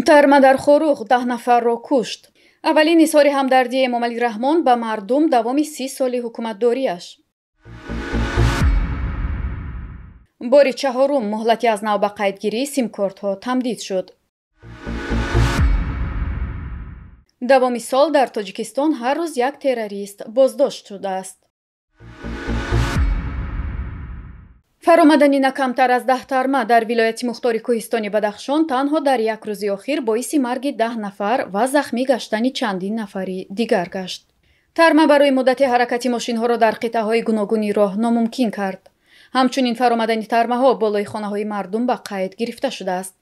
Тарма дар Хоруғ 10 нафарро кушт. Аввалин изҳори ҳамдардии Эмомалӣ Раҳмон ба мардум давоми 30 соли ҳукуматдориаш. Бори чаҳорум муҳлати аз нав ба қайдгирии симкортҳо тамдид шуд. Давоми сол дар Тоҷикистон ҳар рӯз як террорист боздошт шудааст. Фаромадани на камтар аз 10 тарма дар вилояти мухтори кӯҳистони Бадахшон танҳо дар як рӯзи охир боиси марги 10 нафар ва захмӣ гаштани чандин нафари дигар гашт. Тарма барои муддати ҳаракати мошинҳоро дар қитъаҳои гуногуни роҳ номумкин кард. Ҳамчунин фаромадани тармаҳо болои хонаҳои мардум ба қайд гирифта шудааст.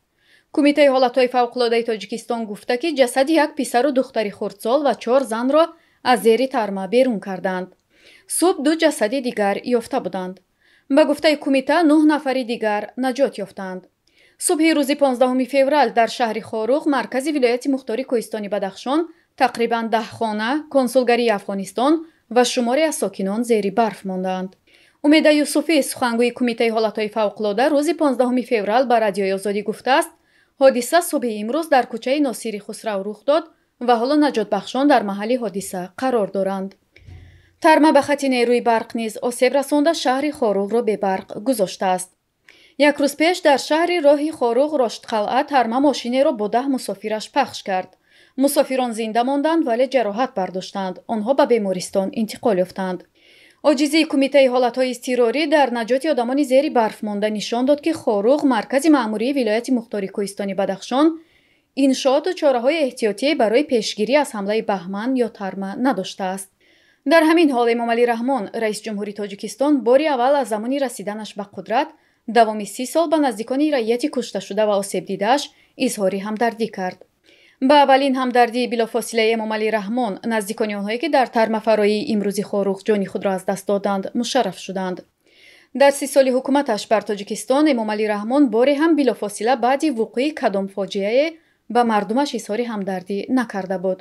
Кумитаи ҳолатҳои фавқулодаи Тоҷикистон гуфта, ки ҷасади як писару духтари хурдсол ва 4 занро аз зери тарма берун карданд. Субҳ 2 ҷасади дигар ёфта буданд. Ба гуфтаи кумита 9 нафари дигар наҷот ёфтанд. Субҳи рӯзи 15 феврал дар шаҳри Хоруғ, маркази вилояти мухтори кӯҳистони Бадахшон, тақрибан 10 хона, консулгарии Афғонистон ва шуморе аз сокинон зери барф монданд. Умеда Юсуфӣ, сухангӯи Кумитаи ҳолатҳои фавқулода, рӯзи 15 феврал ба Радиои Озодӣ гуфтааст, ҳодиса субҳи имрӯз дар кӯчаи Носири Хусрав рух дод ва ҳоло наҷотбахшон дар маҳалли ҳодиса қарор доранд. Тарма ба хати нерӯи барқ низ осеб расонда шаҳри Хоруғро бебарқ гузоштааст. Як рӯз пеш дар шаҳри роҳи Хоруғ Роштқалъа тарма мошинеро бо 10 мусофираш пахш кард. Мусофирон зинда монданд, вале ҷароҳат бардоштанд. Онҳо ба бемористон интиқол ёфтанд. Оҷизии Кумитаи ҳолатҳои изтирорӣ дар наҷоти одамони зери барф монда нишон дод, ки Хоруғ, маркази маъмурии вилояти мухтори кӯҳистони Бадахшон, иншооту чораҳои эҳтиётие барои пешгирӣ аз ҳамлаи баҳман ё тарма надоштааст. Дар ҳамин ҳол Эмомалӣ Раҳмон, раиси ҷумҳури Тоҷикистон, бори аввал аз замони расиданаш ба қудрат давоми 30 сол ба наздикони раияти кушташуда ва осебдидааш изҳори ҳамдардӣ кард. Ба аввалин ҳамдардии билофосилаи Эмомалӣ Раҳмон наздикони онҳое, ки дар тармафароии имрӯзи Хоруғ ҷони худро аз даст доданд, мушарраф шуданд. Дар 30 соли ҳукуматаш бар Тоҷикистон Эмомалӣ Раҳмон боре ҳам билофосила баъди вуқӯи кадом фоҷиае ба мардумаш изҳори ҳамдардӣ накарда буд.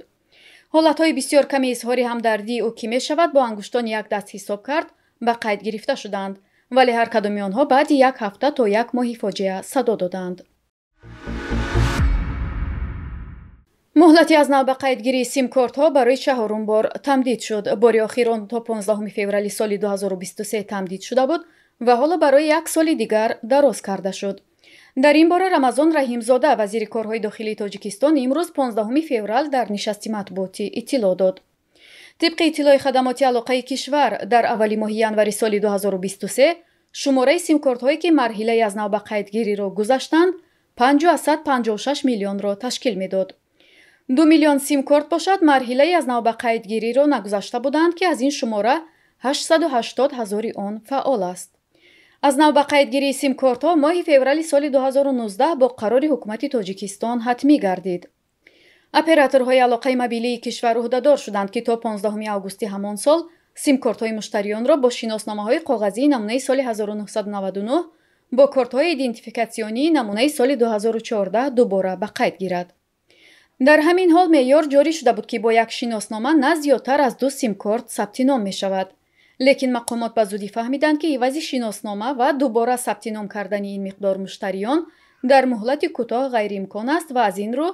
Ҳолатҳои бисёр ками изҳори ҳамдардии ӯ, ки мешавад бо ангуштони як даст ҳисоб кард, ба қайд гирифта шуданд, вале ҳар кадоми онҳо баъди як ҳафта то як моҳи фоҷиа садо доданд. Муҳлати аз нав ба қайдгирии симкортҳо барои чаҳорум бор тамдид шуд. Бори охир он то 15 феврали соли 2023 тамдид шуда буд ва ҳоло барои як соли дигар дароз карда шуд. Дар ин бора Рамазон Раҳимзода, вазири корҳои дохилии Тоҷикистон, имрӯз 15 феврал дар нишасти матбуотӣ иттилоъ дод. Тибқи иттилои хадамоти алоқаи кишвар, дар аввали моҳи январи соли 2023 шумораи симкортҳое, ки марҳилаи аз нав ба қайдгириро гузаштанд, 5,56 миллионро ташкил медод. 2 миллион симкорт бошад марҳилаи аз нав ба қайдгириро нагузашта буданд, ки аз ин шумора 880 ҳазори он фаъол аст. Аз нав ба қайдгирии симкортҳо моҳи феврали соли 2019 бо қарори ҳукумати Тоҷикистон ҳатмӣ гардид. Операторҳои алоқаи мобилии кишвар ӯҳдадор шуданд, ки то 15 августи ҳамон сол симкортҳои муштариёнро бо шиносномаҳои коғазии намунаи соли 1999 бо кортҳои идентификатсионии намунаи соли 2014 дубора ба қайд гирад. Дар ҳамин ҳол меъёр ҷорӣ шуда буд, ки бо як шиноснома на зиёдтар аз 2 симкорт сабти ном мешавад. Лекин мақомот ба зудӣ фаҳмиданд, ки ивази шиноснома ва дубора сабти ном кардани ин миқдор муштариён дар муҳлати кӯтоҳ ғайриимкон аст ва аз ин рӯ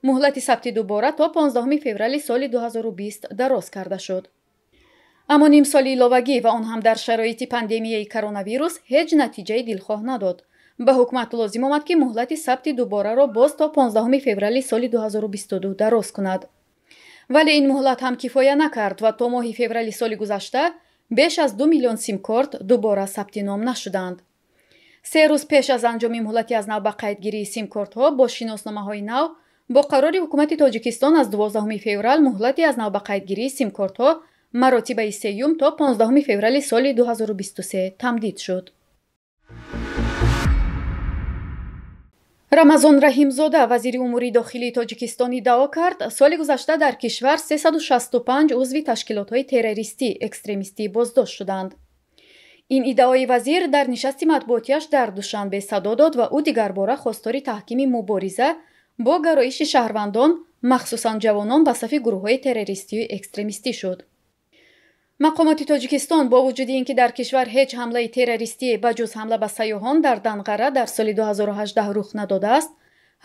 муҳлати сабти дубора то 15 феврали соли 2020 дароз карда шуд. Аммо нимсоли иловагӣ ва он ҳам дар шароити пандемияи коронавирус ҳеҷ натиҷаи дилхоҳ надод. Ба ҳукумат лозим омад, ки муҳлати сабти дубораро боз то 15 феврали соли 2022 дароз кунад. Вале ин муҳлат ҳам кифоя накард ва то моҳи феврали соли гузашта беш аз 2 миллион симкорт дубора сабти ном нашуданд. 3 рӯз пеш аз анҷоми муҳлати аз нав ба қайдгирии симкортҳо бо шиносномаҳои нав бо қарори ҳукумати Тоҷикистон аз 12 феврал муҳлати аз нав ба қайдгирии симкортҳо маротибаи сеюм то 15 феврали соли 2023 тамдид шуд. Рамазон Раҳимзода, вазири умури дохилии Тоҷикистон, иддао кард, соли гузашта дар кишвар 365 узви ташкилотҳои террористӣ, экстремистӣ боздошт шуданд. Ин иддаои вазир дар нишасти матбуотиаш дар Душанбе садо дод ва ӯ дигарбора хостори таҳкими мубориза бо гароиши шаҳрвандон, махсусан ҷавонон, ба сафи гурӯҳҳои террористию экстремистӣ шуд. Мақомоти Тоҷикистон бо вуҷуди ин ки дар кишвар ҳеҷ ҳамлаи террористие ба ҷуз ҳамла ба сайёҳон дар Данғара дар соли 2018 рух надодааст,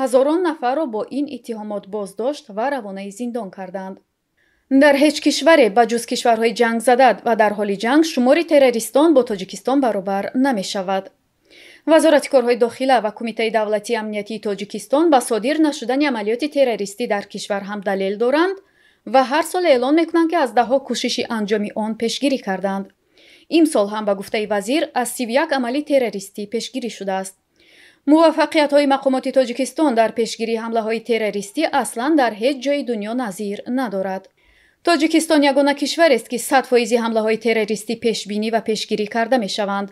Ҳазорон нафарро бо ин иттиҳомот боздошт ва равонаи зиндон карданд. Дар ҳеҷ кишваре, ба ҷуз кишварҳои ҷангзада ва дар ҳоли ҷанг, шумори террористон бо Тоҷикистон баробар намешавад. Вазорати корҳои дохила ва Кумитаи давлатии амниятии Тоҷикистон ба содир нашудани амалиёти террористӣ дар кишвар ҳам далел доранд ва ҳар сол эълон мекунанд, ки аз даҳҳо кӯшиши анҷоми он пешгирӣ карданд. Имсол ҳам, ба гуфтаи вазир, аз 31 амали террористӣ пешгирӣ шудааст. Муваффақиятҳои мақомоти Тоҷикистон дар пешгирии ҳамлаҳои террористӣ аслан дар ҳеҷ ҷои дунё назир надорад. Тоҷикистон ягона кишварест, ки 100 фоизи ҳамлаҳои террористӣ пешбинӣ ва пешгирӣ карда мешаванд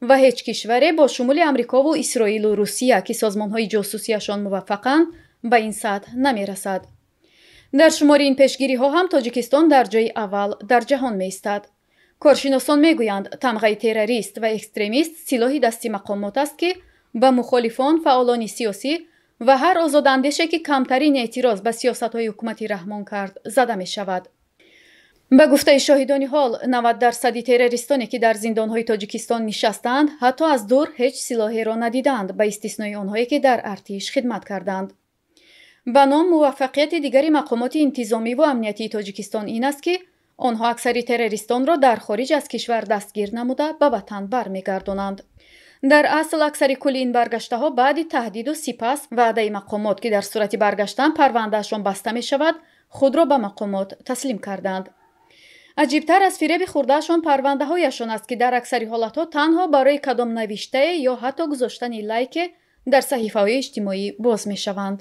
ва ҳеҷ кишваре, бо шумули Амрикову Исроилу Русия, ки созмонҳои ҷосусияшон муваффақанд, ба ин сатҳ намерасад. Дар шумори ин пешгириҳо ҳам Тоҷикистон дар ҷои аввал дар ҷаҳон меистад. Коршиносон мегӯянд, тамғаи террорист ва экстремист силоҳи дасти мақомот аст, ки ба мухолифон, фаъолони сиёсӣ ва ҳар озодандеше, ки камтарин эътироз ба сиёсатҳои ҳукумати Раҳмон кард, зада мешавад. Ба гуфтаи шоҳидони ҳол, 90 дарсади террористоне, ки дар зиндонҳои Тоҷикистон нишастаанд, ҳатто аз дур ҳеҷ силоҳеро надидаанд, ба истиснои онҳое, ки дар артиш хидмат карданд. Ба ном муваффақияти дигари мақомоти интизомиву амниятии Тоҷикистон ин аст, ки онҳо аксари террористонро дар хориҷ аз кишвар дастгир намуда, ба ватан бармегардонанд. Дар асл, аксари кулли ин баргаштаҳо баъди таҳдиду сипас ваъдаи мақомот, ки дар сурати баргаштан парвандаашон баста мешавад, худро ба мақомот таслим карданд. Аҷибтар аз фиреби хурдаашон парвандаҳояшон аст, ки дар аксари ҳолатҳо танҳо барои кадом навиштае ё ҳатто гузоштани лайке дар саҳифаҳои иҷтимоӣ боз мешаванд.